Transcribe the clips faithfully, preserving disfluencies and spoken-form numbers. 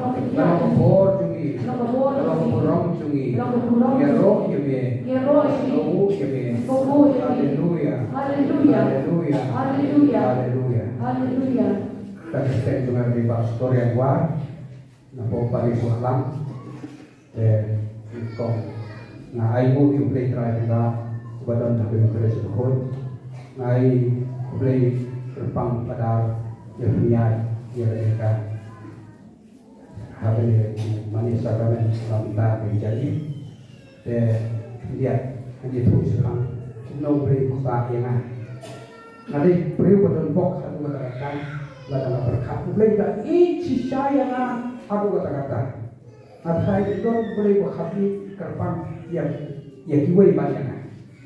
ka bor jong ngi, ka long burom jong ngi. Ïaroh ïa me, sngewbha ïa me. Haleluya. Haleluya. Haleluya. Haleluya. Haleluya. Ka kyrteng jong nga ka dei Pastor Ïa Kwar, na pdeng Parish Wahlang. Te kong, nga ai nguh ïa U Blei Trai Kynrad uba don ha ka Eucharist bakhuid. Nga ai U Blei kyrpang Padar ïa phi ïa ka ha kane ka mane sakramen lam ta ka jani. Te khyndiat, khyndiat ïathuh shaphang kumno U Blei u kyrpang ïa nga. Nga dei briew ba don bok haduh katta katta, lada nga pyrkhat U Blei u da ïeit shisha ïa nga haduh katta katta. Nga tharai ki don U Blei ba kham ïeit kyrpang ïa, ïa kiwei pat ïa nga.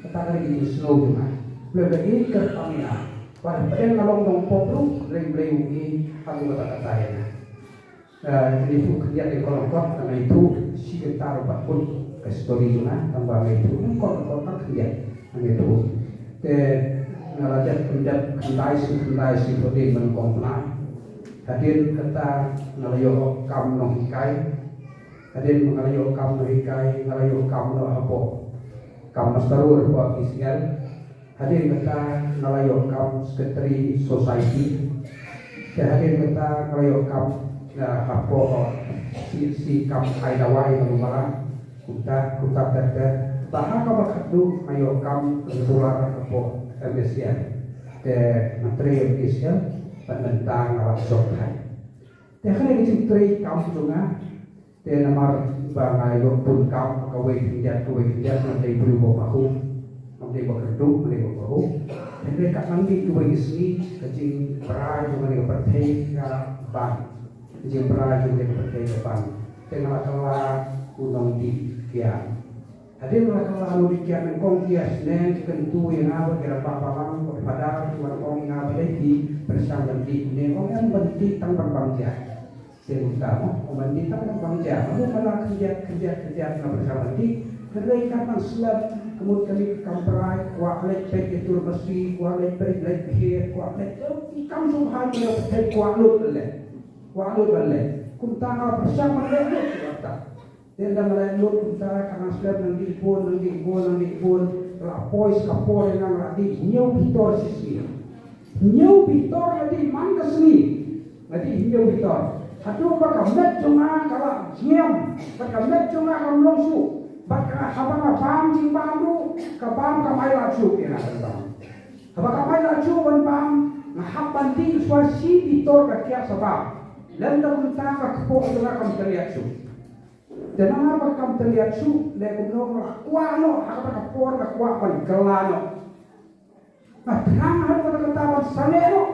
Kata ka dei ka jingsngew jong nga. U Blei u da ïeit kyrpang ïa nga. Wat la pdeng nga long nongpop ruh, hynrei U Blei u ïeit haduh katta katta ïa nga. Eh, nga ïathuh khyndiat ïa ka lyngkot, nga ïathuh shi kynta ruh pat kut ka story jong nga, tang ba nga ïathuh lyngkot lyngkot tang khyndiat nga ïathuh. Te nga la dep pyndep khyndai shi khyndai shi phew dien ban kong pynai. Hadien kata nga la ïoh kam nonghikai. Hadien nga la ïoh kam nonghikai, nga la ïoh kam noh hapoh kam master roll hapoh P C L. Hadien kata nga la ïoh kam secretary society. Te hadien kata nga la ïoh kam, eh, hapoh C C kam ai dawai ha Lumalang. Kumta, kumta ter ter. Bad ha kaba khatduh nga ïoh kam regular hapoh M S C M. Te nga trei M S C M, bad mynta nga la shong thaiñ. Te kane ka jingtrei kam jong nga. Te namar ba nga ïoh bun kam kawei khyndiat kawei khyndiat, nga dei briew ba pahuh, nga dei ba kyrduh, nga dei ba pahuh. Hynrei ka nang dei kawei ka sngi ka jingbrai jong kane ka pyrthei ka ban. Ka jingbrai jong kane ka pyrthei ka ban. Te nga la kylla u nongdih kiad. Hadien nga la kylla u nongdih kiad, nyngkong ki ïasneng ki kyntu ïa nga bad ki rangbah balang bad ki phadar, ki wan ong ïa nga balei phi pyrshang ban dih ne, ong em ban dih tang ban bang jia. Te kumta mo, ong ban dih tang ban bang jia. Nga mut nga la khyndiat khyndiat khyndiat nga pyrshang ban dih. Hynrei katba slem, ka mut kane ka kam brai, kwah leit peit ïa tur masi, kwah leit peit leit kher, kwah leit, eh, ki kam sngewbha jong ka pyrthei kwah lut ban leh. Kwah lut ban leh. Kumta nga la pyrshang ban leh lut kumta. Te ynda nga la lut kumta, ka nang slem nang dih bun, nang dih bun, nang dih bun. Ka la poi sa ka por ïa nga, nga la dih hynñiew bitor shisha. Hynñiew bitor nga dih man ka sngi. Nga dih hynñiew bitor. Haduh ba ka met jong nga ka la jngiam. Bad ka met jong nga kam long shuh. Bad ka haba nga bam jingbam ruh, ka bam kam ailad shuh ïa nga ban bam. Haba kam ailad shuh ban bam, nga hap ban dih shuwa shi bitor ka kiad sa bam. Lymda kumta ka kpoh jong nga kam tylliat shuh. Te namar ba kam tylliat shuh, leh kumno nga kwah noh, ha kata ka por nga kwah ban kylla noh. Nga thrang ha kata kata ban sangeh noh.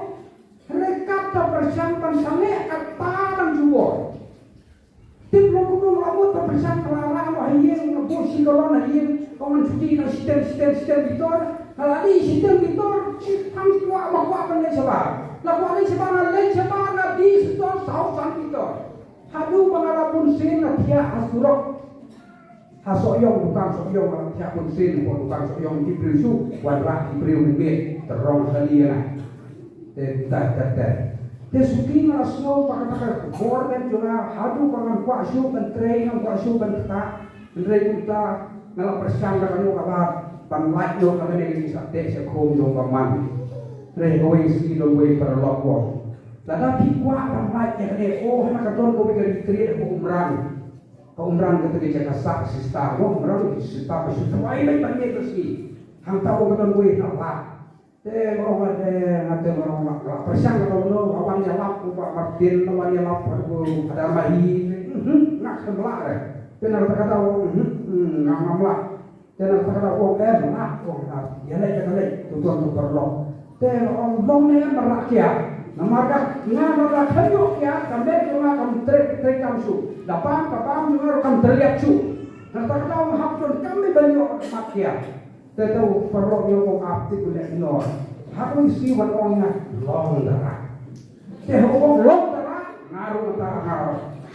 Hynrei katba pyrshang ban sangeh, kata dang jubor. Tip long kumno nga la mut ban pyrshang, ka la rah noh ha ïing, nga buh shi galon ha ïing, ka ong ngan shu dih noh shiteng, shiteng, shiteng bitor. Nga la dih shiteng bitor, shi tang kwah ba kwah ban leit shabar. La kwah leit shabar, nga leit shabar, nga dih shiteng saw san bitor. Haduh ba nga la bun sien nga thiah ha surok. Ha Sohiong, dukan Sohiong, nga la thiah bun sien hapoh dukan Sohiong, ki briew shu wanrah, ki briew mynmiet, tyrong kali ïa nga. Te kumta ter ter. Te suki nga la sngew ba kata ka bor ban jong nga, haduh ba ngam kwah shuh ban trei, ngam kwah shuh ban ktah. Hynrei kumta nga la pyrshang da kano ka lad ban lait noh na kane ka jingsah teh sah khum jong u bamon. Hynrei kawei ka sngi don uwei u paralok u ong, lada phi kwah ban lait ïa kane, oh, hana ka don kawei ka retreat ha Umrang. Ka Umrang kata ka jaka sah sister, mo, Umrang ka sister ka shu tharai lait ban ïa ka sngi. Hangta ong ka don uwei na lad. Te nga ong, te nga te nga ong, nga pyrshang, nga ong, nga wan ïalap u Bah Martin, nga wan ïalap u Hadar Mahi. Mhm, nga khlem lah re. Te na kata kata u ong, mhm, nga ngam lah. Te na kata kata u ong, em lah, u ong, ïa leit, ïa leit, to don to paralok. Te nga ong, long ne em, lah kiad. Namar ka nga, nga lah kiad, ka met jong nga kam trei, trei kam shuh. Da bam, ka bam jong nga ruh kam tylliat shuh. Na kata kata u ong, hap don kam me ban ïoh mat kiad. Te te u paralok u ong, ap tip u leh nor. Aku isi wan ong nga long dara. Te hok long dara, nga ruh ta nga.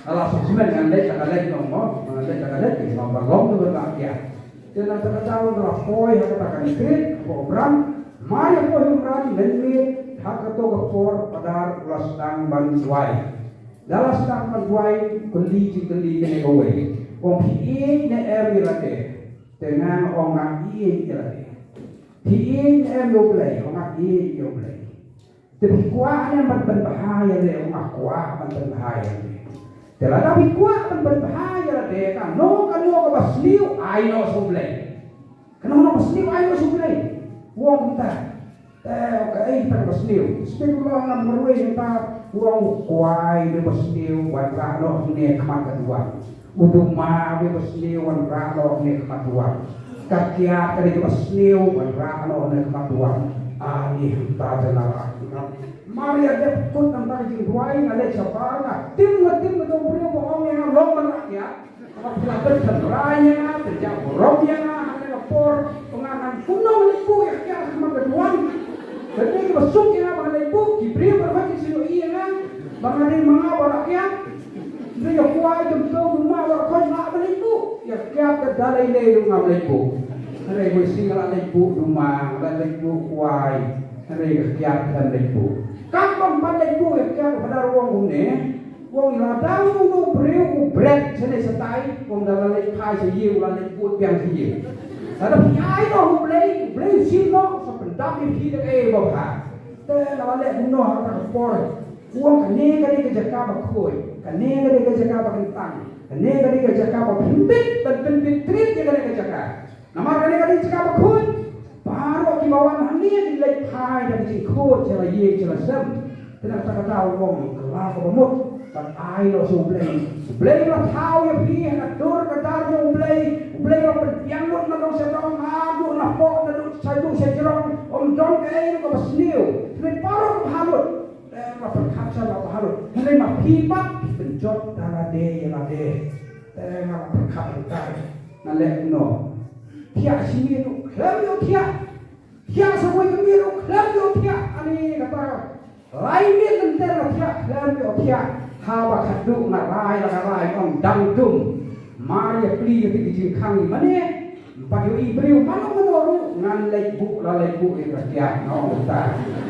Ala sukmen ngan leh ka leh nong mo, ngan leh ka leh nong ba long dara ya. Te na ta ka daw la poi ha ka ta ka krit, ko bran, mai ko bran, men mi ha ka to ka por padar u la sdang ban duwai. Da la sdang ban duwai, kylli jingkylli kane kawei. Ong phi ïeit ne em ïa lade? Te ngan ong nga ïeit ïa lade. Phi ïeit ne em ïa U Blei? Ong nga ïeit ïa U Blei. Te phi kwah ne em ban pynbha ïa lade? Ong nga kwah ban pynbha ïa lade. Te lada phi kwah ban pynbha ïa lade, kano kano kaba sniew ai noh sha U Blei. Kano kano ba sniew ai noh sha U Blei. U ong kumta. Te kaei kata kaba sniew? Sniew, u long na marwei mynta, u ong u kwai uba sniew wan rah noh hangne ha khmat ka duwan. U duma uba sniew wan rah noh hangne ha khmat duwan. Ka kiad ka dei kaba sniew wan rah noh hangne ha khmat duwan. Ani hangta te na rah. Mar ïa dep kut nangta ka jingduwai nga leit shabar nga tim, nga tim ka jong u briew ba ong ïa nga long ban rah kiad. Ka pynlait ban tynrai ïa nga, pynjah burom ïa nga, ha kane ka por ba nga ngan kumno leit buh ïa ka kiad ha khmat ka duwan. Ka dei kaba suk ïa nga ba nga leit buh, ki briew baroh ki shu ïohi ïa nga ba nga dei ma nga ba rah kiad. Hynrei ïa u kwai jong u duma baroh ki lah ban leit buh ïa ka kiad, ka da lei lei ruh ngam leit buh. Hynrei wei shi nga la leit buh duma, nga la leit buh kwai. Hynrei ka kiad ka dang leit buh. Katba pan leit buh ïa ka kiad, u Phadar u ong kumne. U ong lada uno u briew u bret shane shatai, u ong da la leit phai sha ïing, u la leit bud biang sha ïing. Lada phi ai noh ha U Blei, U Blei u shim noh, sa pyndap ïa phi da kaei ba bha. Te nga la leh kumno ha kata ka por. U ong kane ka dei ka jaka ba khuid, kane ka dei ka jaka ba kyntang, kane ka dei ka jaka ba pynbit, ban pynbit trit ïa kane ka jaka. Namar kane ka dei jaka ba khuid. Baroh kiba wan hangne ki leit phai da ka jingkhuid sha la ïing sha la sem. Te na kata kata u ong kylla kaba mut ban ai noh sha U Blei. U Blei u la thaw ïa phi ha ka dur ka dar jong U Blei. U Blei u la pynbiang lut na dong sha dong, naduh na pok naduh sha dong sha jrong. Ym don kaei ruh kaba sniew. Te baroh kaba bha lut. Te la pyrkhat sha la bha lut. Hynrei ma phi pat phi pynjot da lade ïa lade. Te nga la pyrkhat hangtai. Nga leh kumno? Thiah shi miet ruh khlem ïoh thiah. Thiah sa kawei ka miet ruh khlem ïoh thiah. Ani kata lai miet lynter nga thiah khlem ïoh thiah. Haba khatduh nga rai la nga rai ong dang dum. Mar ïa plie ïa ki jingkhang ïa mane. Ym pat ïohi briew mano mano ruh ngan leit buh la leit buh ïa ka kiad nga ong kumta.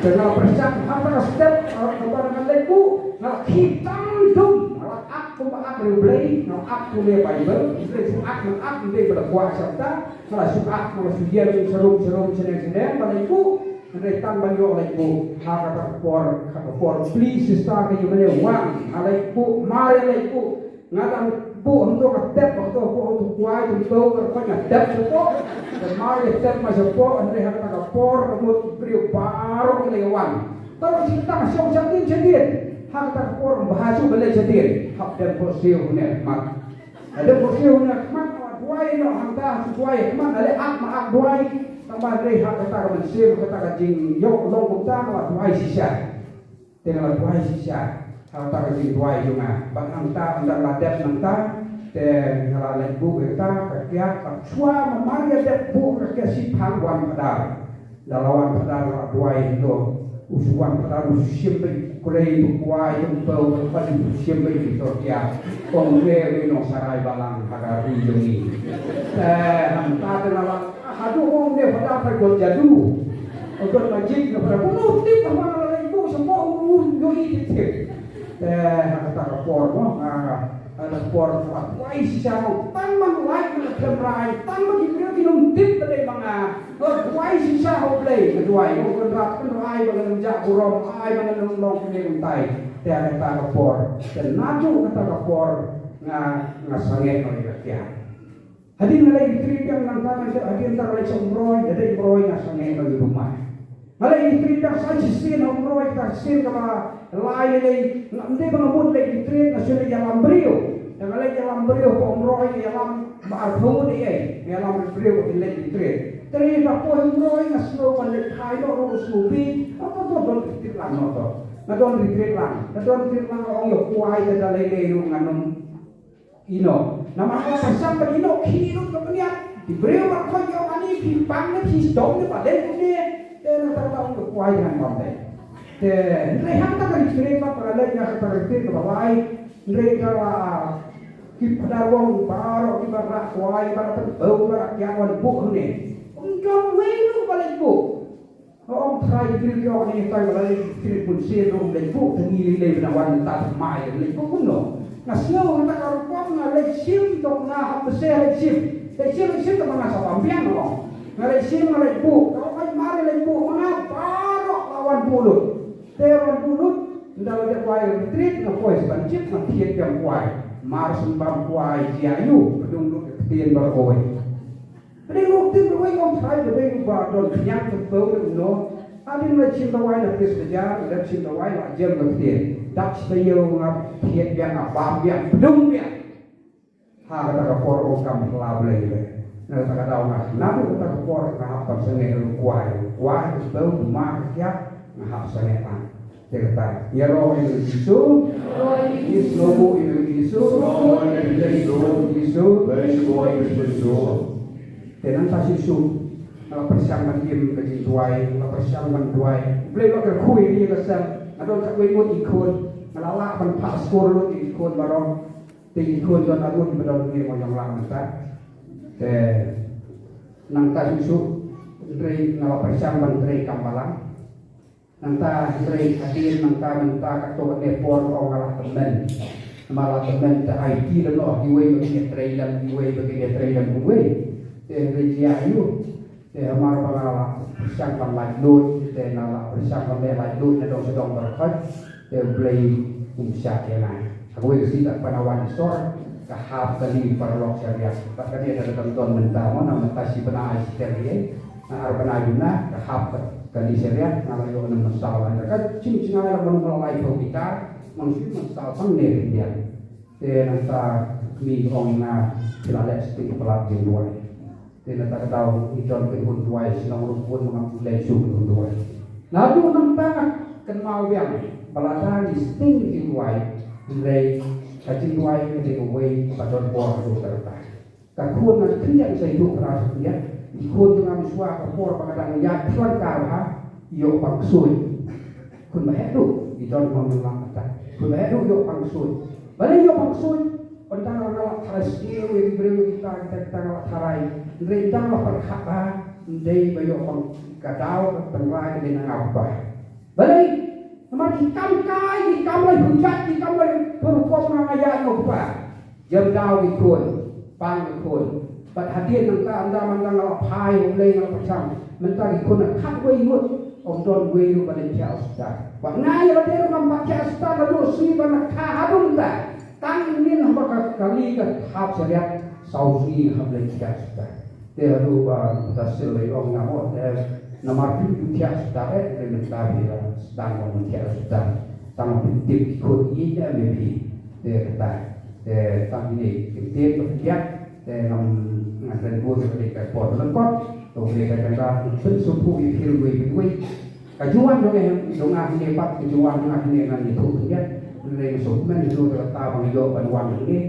Te nga la pyrshang ha kata ka step kaba ngan leit buh nga la khie dang dum. Nga la ak kumba ak riewblei, nga la ak kumne Baibl, Baibl shu ak, nga ak kumne ba la kwah sha kata. Nga la shu ak, nga la shu ïeng sharum sharum shaneng shaneng ba la ïoh. Hynrei tang ban ïoh la ïoh ha kata ka por, ha ka por plie sista ka ïoh mane wan ha la ïoh, mar la ïoh. Nga dang buh hangto ka tep, hangto buh hangto kwai, hangto ka kwai nga tep shapoh. Te mar ïa tep ma shapoh, hynrei ha kata ka por ka mut briew baroh ki la ïa wan. Tang shi tang shong shadien shadien. Ha kata ka por ba ha shu ba leit shadien. Hap dem phohsiew ne mat. Hadien phohsiew na khmat, nga la duwai noh hangta, shu duwai khmat, nga leh ak ma ak duwai. Tang ba dei ha kata ka mynsiem, kata ka jingïoh long kumta, nga la duwai shisha. Te nga la duwai shisha ha kata ka jingduwai jong nga. Bad hangta, hangta nga la dep nangta. Te nga la leit buh ïa kata ka kiad, bad shuwa ma mar ïa dep buh ka kiad shiphang wan Phadar. Da la wan Phadar la duwai hangto. U shu wan Phadar u shu shim beit u krei u kwai u tympew, u shu shim beit u tor kiad. Ong ne u nongsarai balang ha ka ri jong ngi. Te hangta te na la haduh ong ne Phadar ka don jadu. U don magic ne Phadar. Kumno tip ba la leit buh shapoh u ïohi tip tip. Te ha kata ka por mo, ha kata ka por nga la duwai shisha mo. Tang ban duwai nga la khlem rai, tang ba ki briew kin ym tip ba dei ma nga. Nga duwai shisha ha U Blei, nga duwai, O Kynrad, kynrad ai ba ngan ym jah burom, ai ba ngan ym long kumne kumtai. Te ha kata ka por, te naduh kata ka por nga, nga sangeh noh ïa ka kiad. Hadien nga leit retreat biang nangta, nangta hadien ta nga leit sha Umroi, da dei Umroi nga sangeh noh ïa u Dumai. Nga leit retreat biang sa shisien ha Umroi, ta shisien kaba lai lei, nga, ym dei ba nga mut leit retreat, nga shu leit ïalam briew. Te nga leit ïalam briew ha Umroi, ïalam ba arphew ngut ei, nga ïalam briew ba kin leit retreat. Te nga poi Umroi nga sngew ban leit phai noh ruh u sngewbha, nga to don retreat lang noh to. Nga don retreat lang, nga don retreat lang, nga ong ïa u kwai te da lei lei ruh ngan ym ïehnoh. Namar nga pyrshang ban ïehnoh, khie lut ka bniat. Ki briew ba khot ïa u ani, phi pang ne phi sdom ne ba lei kumne. Te na kata ka daw ka kwai ngan bam dei. Te hynrei ha kata ka retreat pat, ba nga leit na kata ka retreat kaba lai, hynrei ka la ki phadar wang baroh kiba rah kwai, ba rah pynbew, ba rah kiad wan buh hangne. Ym don uwei ruh ba leit buh. Ong Trai Jibril, ki ong hangne, Trai ba leit retreat bun sien ruh ym leit buh, te ngi lei lei ba wan mynta thymmai ym leit buh kumno. Nga sngew kata ka rukom, nga leit shim, to nga hap bese leit shim. Leit shim, leit shim, te ma nga sa bam biang, nga ong. Nga leit shim, nga leit buh. Nga ong, "Ai, mare leit buh ma nga?" Baroh la wan buh lut. Te wan buh lut, ynda la dep wai retreat, nga poi sa ban jip, nga thied biang kwai. Mar shen bam kwai jia aiu, pdung lut ka ktien baroh kawei. Pdeng ruh ktien ruh ong Trai, pdeng ruh ba don khñiang ka phew ruh no. Hadien la shim dawai na pis bajar, la shim dawai la jem ka ktien. Dap shi taïew nga thied biang, nga bam biang, pdung biang. Ha kata ka por ong kam hla Blei le. Na kata ka daw nga, naduh kata ka por nga hap ban sangeh ruh kwai. Kwai, ka phew, ma ka kiad, nga hap sangeh tang. Te kata, ïaroh ïa u Jisu. Ïasnohbuh ïa u Jisu. Ïasnohbuh ïa u Jisu. Te nangta shisha nga la pyrshang ban im ka jingduwai, nga la pyrshang ban duwai. Blei ba kyrkhu ïa ka sem. Nga don khatwei ngut ki khun, nga la lah ban phah skul lut ïa ki khun baroh. Te ki khun don arngut ba don ngi mo ïong lah mynta. Te nangta shisha, hynrei nga la pyrshang ban trei kam balang. Nangta hynrei hadien nangta mynta katto katne por ong nga la tymmen. Nga la tymmen te ai ti lem noh, iwei ba kin ïatrei lem, iwei ba kin ïatrei lem, iwei. Te hynrei jia aiu. Te hamar ba nga la pyrshang ban laitluid, te nga la pyrshang ban leh laitluid na dong sha dong baroh khoit. Te U Blei um shah ïa nga. Ha kawei ka sngi da kaba wan ïa sor, ka hap kali paralok sha riat. Bad kane da ka dang don mynta mo, na mynta shi bnai shi ter ïa. Na ar bnai duna, ka hap kali sha riat, nga la ïoh na mynsaw, na ka jingshngaiñ la, nga la lai phew kitar, nga shu mynsaw tang ne ri biang. Te nangta kmie ong ïa nga, phi la leh sting palat jingduwai. Te nangta ka daw ngi don ki hun duwai shnong ruh bun, ma ngam leh shuh ki hun duwai. Naduh nangta nga kynmaw biang ba lada ngi sting jingduwai, hynrei ka jingduwai ka dei kawei ba don bor haduh katta. Ka khun nga khyndiat sa ïathuh phra sa khyndiat. Ki khun jong nga mynshuwa ka por ba nga dang ïaid tlang kar ha, ïoh pang ksuid. Khun ba heh duh, i don ma nga lang kata. Khun ba heh duh ïoh pang ksuid. Balei ïoh pang ksuid? Ynda nga la tharai sniew ïa ki briew, ïa kita, kita, kita nga la tharai. Hynrei ynda nga la pyrkhat ba, ym dei ba ïoh pang, ka daw ka tynrai ka dei na nga ba. Balei? Namar ki kam kai, ki kam lai hujat, ki kam lai pyrkhat nga nga ïa no ba. Jam daw ki khun, pang ki khun. Bad hadien nangta ynda mynta nga la phai, U Blei nga la pyrshang. Mynta ki khun khatwei ngut, ym don wei ruh ba leit thiah hospital. Bad nga ïa lade ruh ngam pat thiah hospital naduh sngi ba nga kha haduh mynta. Tang ngin haba ka kali ka hap sha riat, saw sngi hap leit thiah hospital. Te haduh ba ta sil lei ong nga mo, te namar phi ju thiah hospital eh, te mynta phi la sdang ban thiah hospital. Tang phi tip ki khun ïeit ne em ïa phi. Te kata, te tang ine ki ktien ba phi thiah, te ngam, ngan kren bun ka dei ka por lyngkot. To dei ka jaka pynsngewthuh ïa phi ruh iwei pa iwei. Ka jingwan jong nga, jong nga hangne pat, ka jingwan jong nga hangne ngan ïathuh khyndiat. Hynrei nga sngewkmen ïa kata ba nga ïoh ban wan hangne.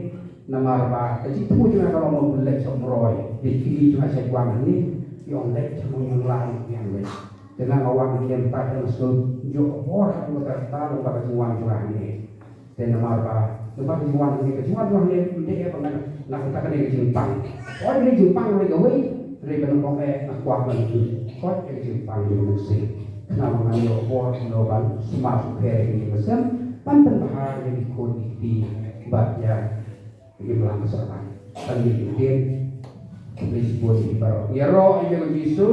Namar ba ka jingthmu jong nga ka long ban leit sha Umroi. Dei kmie jong nga sha wan hangne. Ïoh leit sha Umroi, ïoh leit. Te nga wan hangne mynta, te nga sngewthuh bor ha kata, kata long ba ka jingwan jong nga hangne. Te namar ba, namar ka jingwan hangne, ka jingwan jong nga hangne, ym dei eh ba nga, nga kata kane ka jingpang. Hooid, ka jingpang ruh kawei, hynrei ba nga ong eh nga kwah ban ju. Hooid, ka jingpang jong u Mynsiem. Khnang ba ngan ïoh bor, ngan ïoh ban sumar sukher ïa ka mynsiem, ban pynbha ïa ki khun ki kti, bad ïa ka imlang ka sahlang. Tang ïa ki ktien. Khublei shibun ïa phi baroh. Ïaroh ïa u Jisu.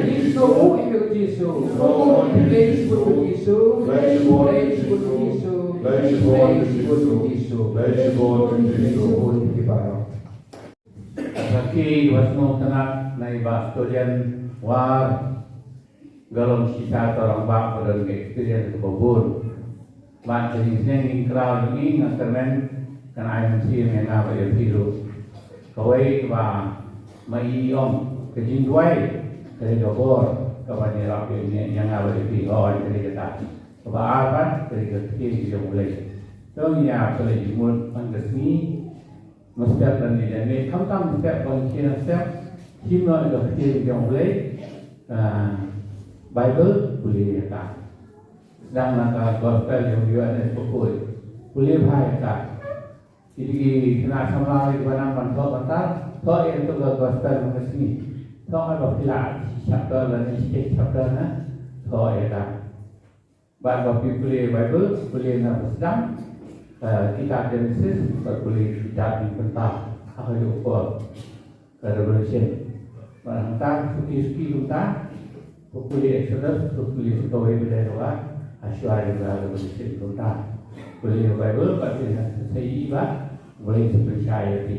Ïasnohbuh ïa u Jisu. Khublei shibun ïa u Jisu. Khublei shibun ïa u Jisu. Khublei shibun ïa u Jisu. Khublei shibun ïa phi baroh. Ka sakhi kaba sngewtynnat na i Bah Stolian War. Ka long shisha u rangbah ba don ka experience kaba bun. Bad ka jingsneng jingkraw jong ngi, nga kyrmen kan ai mynsiem ïa nga bad ïa phi ruh. Kawei kaba ma i ong, ka jingduwai ka dei ka bor kaba ïarap ïa nga bad ïa phi. Hooid, ka dei kata. Kaba ar pat ka dei ka ktien jong U Blei. To ngin ïa pynleit jingmut man ka sngi. Nga step lane lane, khamtam step ban khie step, shim noh ïa ka ktien jong U Blei. Ah, Baibl, pule ïa ka. Sdang na ka gospel jong U N S Bakhuid, pule bha ïa ka. Ki dei ki khynnah samla kiba nang ban thoh ban tar, thoh ïa katu ka gospel mynta ka sngi. Thoh ïa ka, phi lah shi chapter lane shi chapter na, thoh ïa ka. Bad ba phi pule Baibl, pule na ba sdang, eh, kitab Genesis, bad pule kitab Nongbynta ha kajuh ka por, ka Revelation. Bad hangta suki suki kumta, pule Exodus, pule sa kawei ba dei, ha shuwa ïa ka Revelation kumta. Pule Baibl, bad pule sa ïa ba, U Blei sa pynshai ïa phi.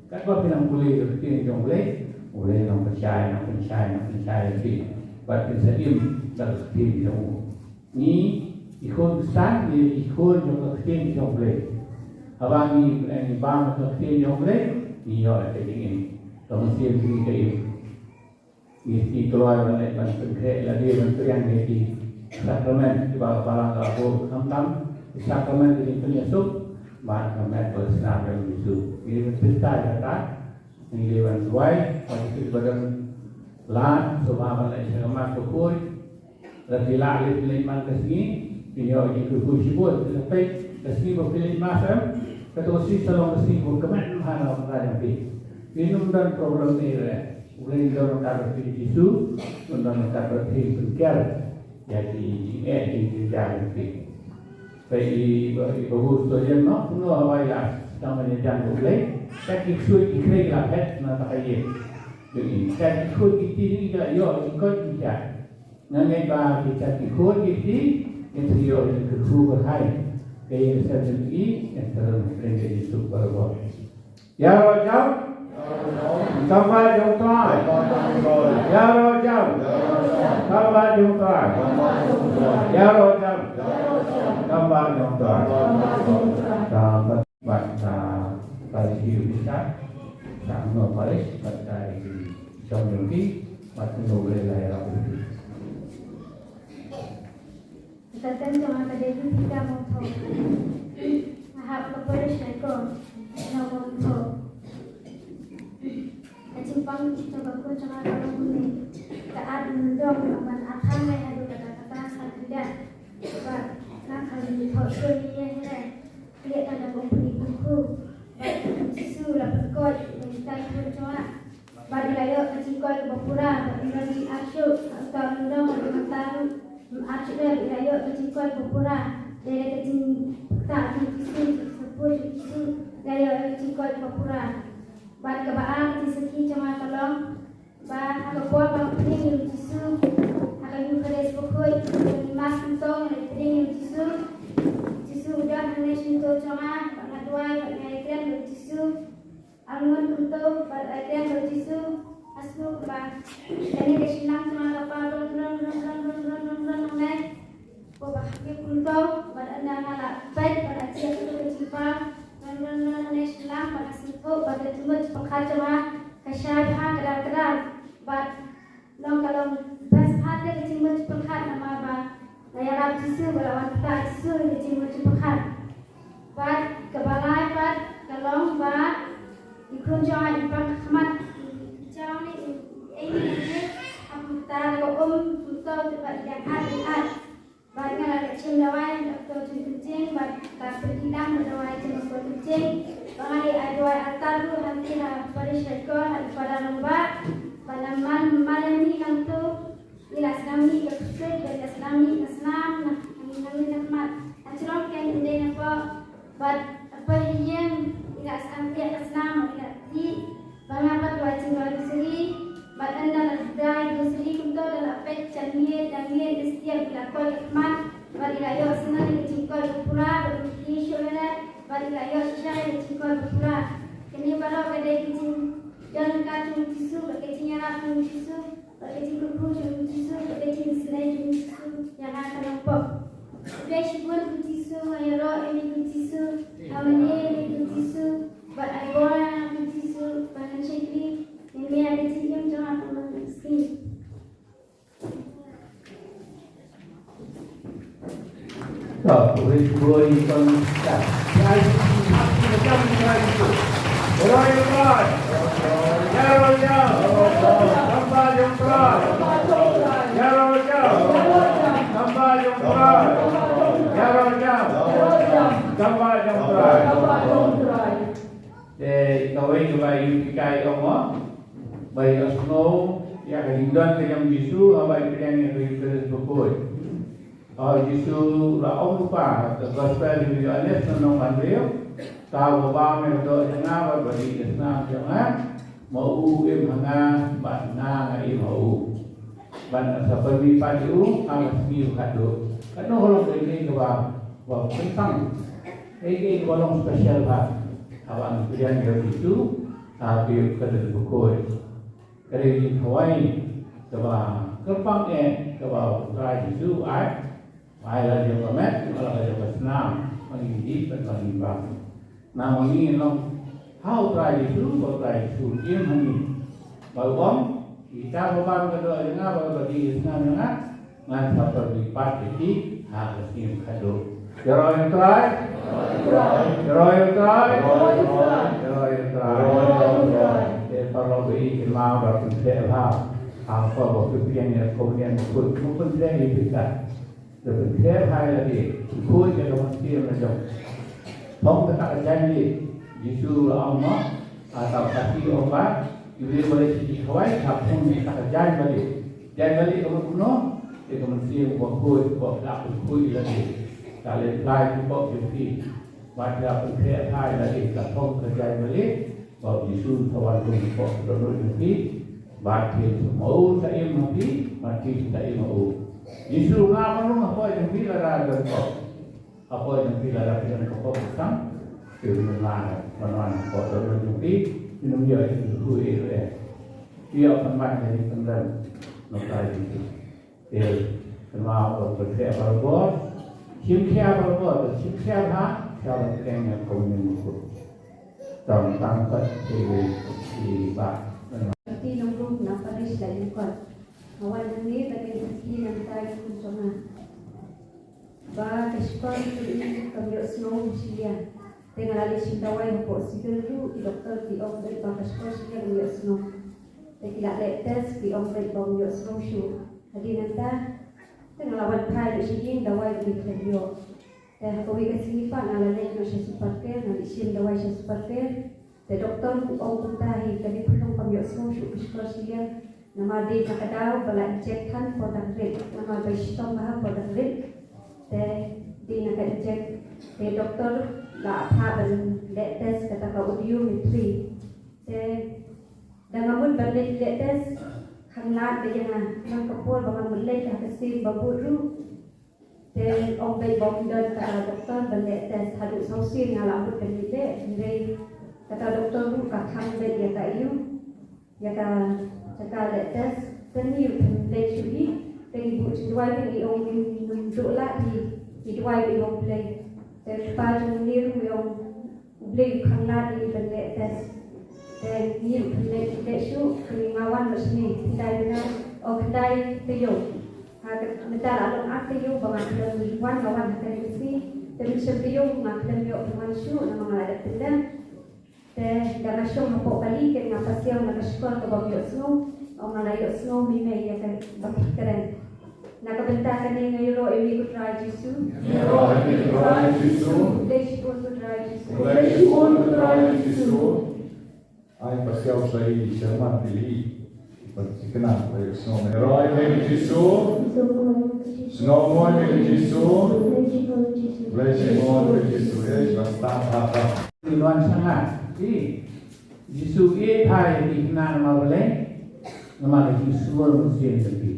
Katba phi nang pule ka ktien jong U Blei, U Blei nang pynshai, nang pynshai, nang pynshai ïa phi. Bad phin sa im da ka ktien jong u. Ngi, ki khun Khristan, ngi ki khun jong ka ktien jong U Blei. Haba ngi, ngi bam ka ktien jong U Blei, ngi ïoh ka jingim. Ka mynsiem ngi ka im. Ngi, ngi kloi ban leit ban pynkhreh lade ban pdiang ïa ki sakramen kiba la palat la buh, khamtam ki sakramen ki jingpynïasuk bad ka met bad ka snam jong U Jisu. Ngi ban pyntai kata, ngi ban duwai ba ki ba don lad shuwa ban leit sha ka mat ka khuid. Lada phi lah leit, leit man ka sngi, phin ïoh jingkyrkhu shibun. Phi lah peit ka sngi ba phi leit mass em, kato ka sngi sa long ka sngi ba kmen bha na ka bynta jong phi. Phin ym don problem ne re. U Blei un don ryngkat bad phi, U Jisu un don ryngkat bad phi, pynker ïa ki jingeh ki jingjia jong phi. Peit i, i babu Sturgeon, no, kumno haba i la sdang ban ïajan bad U Blei, sa ki ksuid ki khrei la phet na kata ka ïing. Sa ki ksuid ki kti ki la ïoh ki koit ki kti. Nga ngeit ba kita ki khun ki kti kin sa ïoh ïa ka kyrkhu ba bha. Ka ïing ka sem jong ki kin sa long pdeng ka jingsuk barabor. Ïaroh jam. Tangba jong U Trai. Ïaroh jam. Tangba jong U Trai. Ïaroh jam. Tangba jong U Trai. Tangba Bad, ah, parish ki officer, sa no parish, bad ka i jong jong ki, bad no le lai ra u ki. Ka tem jong nga ka dei Rupika Mawthaw. Nga hap ka parish Raikor, no Mawthaw. Ka jingpang jong ka khun jong nga ka long kumne. Ka at myndong ban at hangne haduh katta katta sa khyndiat. Bad nga khlem thoh shuh ïa hi re. Khlem tang da kum pynïaid pynkhru. Bad U Jisu la pynkoit ïa kita ki khun jong nga. Bad i la ïoh ka jingkoit kaba pura, bad ym don jingap shuh. Uta u nongdong bad uta u nongdong ym ap shuh, bad i la ïoh ka jingkoit kaba pura. Dei da ka jingpyrta jong U Jisu, jingsaphut jong U Jisu, i la ïoh ka jingkoit kaba pura. Bad kaba ar ka jingsakhi jong nga ka long ba ha ka por ba nga pdiang ïa U Jisu ha ka Eucharist bakhuid, ha ka Mass kumto nga la pdiang ïa U Jisu. U Jisu u don hangne shyntur jong nga, bad nga duwai bad nga ïakren bad U Jisu. Arngut kumto bad ïakren bad U Jisu. Nga sngew ba kane ka shyllangh jong nga ka paw rong rong rong rong rong rong rong rong nangne. Ko ba khmih kumto bad ynda nga la peit bad la jied ïa ka jingpaw rong rong rong nangne shyllangh, bad nga sngewthuh ba ka jingmut jingpyrkhat jong nga ka shai bha kdar kdar. Bad long ka long best part ka jingmut jingpyrkhat namar ba nga ïarap Jisu, ba la wan kata Jisu ka jingmut jingpyrkhat. Bad kaba lai pat ka long ba i khun jong nga i pang khmat, i jaw ne i ei ne i ei, hap mynta ka um kumto te ba i dang at i at. Bad nga la leit shim dawai ha ka doktor jingpynjing, bad ka pynïaid lang da dawai jong ka doktor jingpynjing. Bad nga leit ai dawai altar ruh hangne ha parish headquarter ha i Father Rangbah. Bad la man, man la mih nangto, i la sdang mih ka ksuid, bad i la sdang mih ka snam, na, na, na, na khmat. Hynrei ym dei na pdeng, bad ha pdeng ïing i la sdang thiah ka snam, i la thiah. Ba nga pat duwai jingduwai rosary, bad ynda la duwai rosary kumto, da la peit janmiet, janmiet, da stiap, i la koit ka khmat, bad i la ïoh sngewthuh ïa ka jingkoit ka pura, bad i kti shuh ïa lade, bad i la ïoh shisha ïa ka jingkoit ka pura. Kane baroh ka dei ka jingdon ka jong U Jisu, bad ka jingïarap jong U Jisu. Bad ka jingkyrkhu jong U Jisu, bad ka jingisynei jong U Jisu ïa nga ka long pop. Khublei shibun ko Jisu, nga ïaroh ïa me ko Jisu, nga mane ïa me ko Jisu, bad ai bor ïa nga ko Jisu, ba ngan shakri ïa me ha ka jingim jong nga kumba nga sngew. To, khublei shibun ïa i Kong Minister. Ïa i Kong Minister. Ïaroh ïa u Trai. Ïaroh ïa u Trai. Tangba jong u Trai. Ïaroh ïa u. Ïaroh jam. Tang ba jam Trai. Te kawei kaba ïa u Pita i ong mo, ba ïohsngew ïa ka jingdon ka jong u Jisu haba i pdiang ïa ka Eucharist bakhuid. Haba u Jisu la ong lypa ha ka Gospel u Ïoannis lynnong ba hynriew, ta uba bam ïa ka doh jong nga bad ba dih ïa ka snam jong nga, ma u im ha nga bad nga nga im ha u. Bad nga sa pynmih pat ïa u ha ka sngi ba khatduh. Katno ka long kaei kaei kaba, ba pynpang, kaei kaei kaba long special bha haba ngi pdiang ïa u Jisu ha ka Eucharist bakhuid. Ka dei ka jingkhawai kaba kyrpang eh kaba u Trai Jisu u ai, u ai la jong ka met, u ai la jong ka snam, ba ngin dih bad ba ngin bam. Namar ngi long ha u Trai Jisu, ba u Trai Jisu u im ha ngi. Ba u ong, ita ba bam ka doh jong nga bad ba dih ïa ka snam jong nga, ngan sa pynmih pat ïa ki ha ka sngi ba khatduh. Ïaroh ïa u Trai. Ïaroh ïa u Trai. Ïaroh ïa u Trai. Te paralok ba ïeit, kynmaw da pyntheh bha ha ka por ba phi pdiang ïa ka komunion bakhuid, pyntheh ïa phi kat. Da pyntheh bha ïa lade, khuid ïa ka mynsiem la jong. Thong kata ka jaiñ leh. Jisu la ong mo, ha ka Phasi ong ba, ïa u ba leh shi jingkhawai, ka thong kata ka jaiñ ba leh. Jaiñ ba leh ka mut kumno? Ïa ka mynsiem ba khuid, ba la pynkhuid ïa lade. Ka leh phla ïa ki pop jong phi. Bad ïa pyntheh bha ïa lade, ka thong ka jaiñ ba leh. Ba u Jisu sa wan kum u pop dohnud jong phi. Bad phi sa ma u sa im ha phi, bad phi sa im ha u. Jisu nga ma rung hapoh jong phi lada don pop. Hapoh jong phi lada phi don ka pop ka sang, phi ym lah ban wan hapoh dohnud jong phi, phin ym ïoh ïa ka jingkhuid ïa u. Ïoh ban wan ïa ka jingpyndem na u Trai Jisu. Te kynmaw ba pyntheh barabor, shim khia barabor, shim khia bha, shwa ban pdiang ïa ka komunion bakhuid. Tang tang pat te wei ki ba. Parti nongrum na parish Laitumkot. Nga wan hangne ban leit sakhi na ka bynta ki khun jong nga. Ba ka shipor jong ngi kam ïohsngew shiliang. Te nga la leit shim dawai hapoh civil ruh, ki doktor ki ong beit ba ka shipor shiliang kam ïohsngew. Te ki la leh test ki ong beit ba ym ïohsngew shuh. Hadien nangta te nga la wan phai lut sha ïing, dawai ba ngi khlem ïoh. Te ha kawei ka sngi pat nga la leit noh sha Super Care, nga leit shim dawai sha Super Care. Te doktor u ong kumta hi, kane pynlong kam ïohsngew shuh ka shipor shiliang. Namar dei na ka daw ba la inject than por dang rit, namar ba i shitom bha por dang rit. Te dei na ka inject, te doktor la phah ban leh test kata ka audiometry. Te da nga mut ban leit leh test, khanglad da ïa nga, man ka por ba nga mut leit ha ka sien ba bud ruh. Te ong beit ba ym don kata doktor ban leh test, haduh saw sien nga la mut ban leit leh, hynrei kata doktor ruh ka khang beit ïa ka ïa u, ïa ka jaka leh test. Te ngi ym leit shuh hi, te ngi buh jingduwai, te ngi ong ngim duh lad hi, ngi duwai beit ha U Blei. Te kpa jong ngi ruh ngi ong U Blei u khang lad ïa ngi ban leh test. Te ngi ym leit leh shuh, te nga wan noh shane khyndai bnai, oh, khyndai taïew. Ha ka, mynta la long ar taïew ba nga khlem wan, nga wan ha kane ka sngi. Te mynshem taïew nga khlem ïoh pynwan shuh namar nga la dep pyndem. Te da nga shong hapoh kali, te nga pasiaw na ka shkor kaba ym ïohsngew, oh, nga la ïohsngew mei mei ïa kaba ki kren. Na ka bynta kane nga ïaroh ïa me ko Trai Jisu. Ïaroh ïa me ko Trai Jisu. Khublei shibun ko Trai Jisu. Khublei shibun ko Trai Jisu. Ai pasiaw sa i Sherman Billy. Ban thikna ba ïohsngew. Ïaroh ïa me ko Jisu. Sngew mo ïa me ko Jisu. Khublei shibun ko Jisu. Ei, ba stad ha ka. Ki wan sha nga. Ki Jisu ïeit bha ïa ki khynnah namar balei? Namar ki sngew mynsiem jong ki.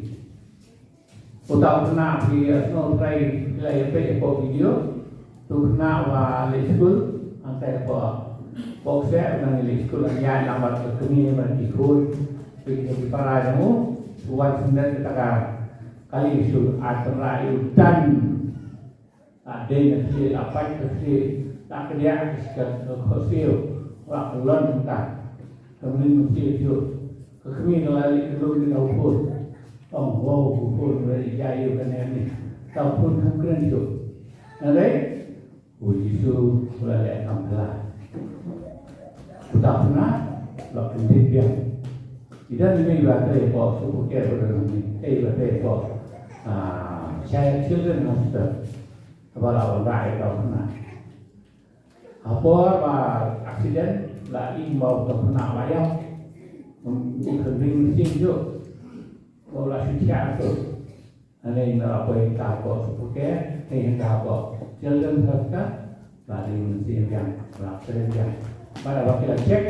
Uta u khynnah phi ïohsngew trai phi la ïa peit hapoh video. Uta u khynnah uba leit skul hangtai hapoh Bokseh, u nang leit skul, u nang ïaid lang bad ka kmie bad ki khun, ki para jong u. U wan sngewbha kata ka kali, shu ai tynrai u dan. La dei na khlieh, la pait na khlieh, la kdiah ka khohsiew, la kyllon mynta. Ka mlien mynsiem shuh. Ka kmie ka la leit kyllon na u khun. Ong, wow, u khun u la leit ïa u kane ne. Ka khun kam kren shuh. Hynrei u Jisu u la leh kam phylla. Uta u khynnah la kyndit biang. Ida ni mei ba trei hapoh, shu pyrkhat ba don ni, eh, ba trei hapoh, ah, Child, Children Hospital. Ba la wanrah ïa uta u khynnah. Ha por ba accident la ïohi ba uta u khynnah la ïap. Um, u khynnah ring mynsiem juh. Ba u la shu thiah ruh. Hangne na la poi ha ka por supoke, hynda ha ka por children health ka, la ring mynsiem biang, la kren biang. Bad haba ki la check,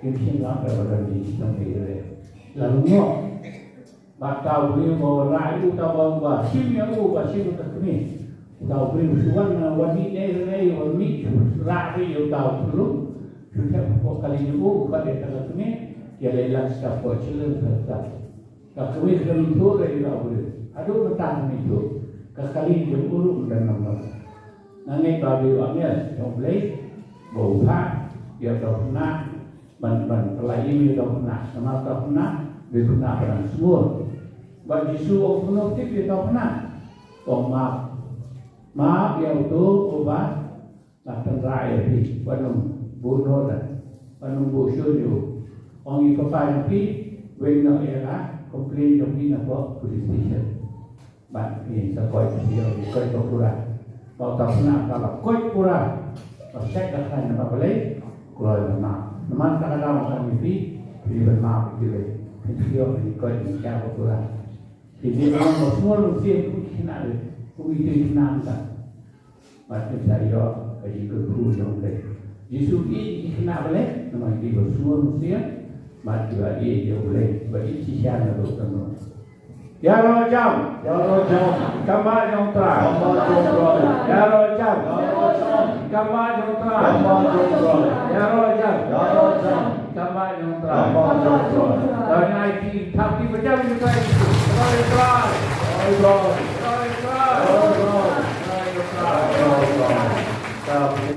kim shym la ka ba don jingshitom ïa u. La lyngngoh. Bad uta u briew ba wanrah ïa u, uta uba shim ïa u, ba shim ïa uta u kmie. Uta u briew u shu wan, wan mih ne ne, wan mih shu rah ïa uta u khyllung. Shu thep hapoh kali jong u, bad ïa uta u kmie, ïaleh lang sha ka children health ka. Ka kmie ka dang ithuh ïa uta u briew. Haduh mynta ka dang ithuh. Ka kali jong u ruh ka dang nang. Nga ngeit ba u angel jong U Blei, ba u phah ïa uta u khynnah, ban, ban pynlait ïa uta u khynnah, namar uta u khynnah, u khynnah ba dang sngewbha. Bad Jisu u ong kumno tip ïa uta u khynnah. U ong map. Map ïa uto uba la tynrah ïa phi, ban ym buh noh lad, ban ym buh shuh ïa u. Ong ïa u kpa jong phi, weng noh ïa la, complain jong phi na ka police station. Bad phin sa koit phi ïa u, koit ba pura. Ba uta u khynnah ka la koit pura. Ba shait da khlaiñ namar balei? Kloi ban map. Namar kata ka daw ka ngi phi, phi ban map ïa ki lei. Phin shu ïoh phin koit phin shait ba pura. Phin dei ban long ba sngewbha mynsiem kum ki khynnah lei. Kum ïa ki khynnah mynta. Bad phin sa ïoh ka jingkyrkhu jong U Blei. Jisu u ïeit ïa ki khynnah balei? Namar ki ba sngewbha mynsiem. Bad ki ba ïeit ïa U Blei. Ba ïeit shisha naduh ka mut. Ïaroh jam. Ïaroh jam. Kam bah jong U Trai. Kam bah jong U Trai. Ïaroh jam. Ïaroh jam. Kam bah jong U Trai. Kam bah jong U Trai. Ïaroh jam. Ïaroh jam. Kam bah jong U Trai. Kam bah jong U Trai. Tang ai ki thap ki ba jam jong U Trai. Trai, Trai. Trai, Trai. Trai, Trai. Trai, Trai. Trai, Trai. Trai, Trai.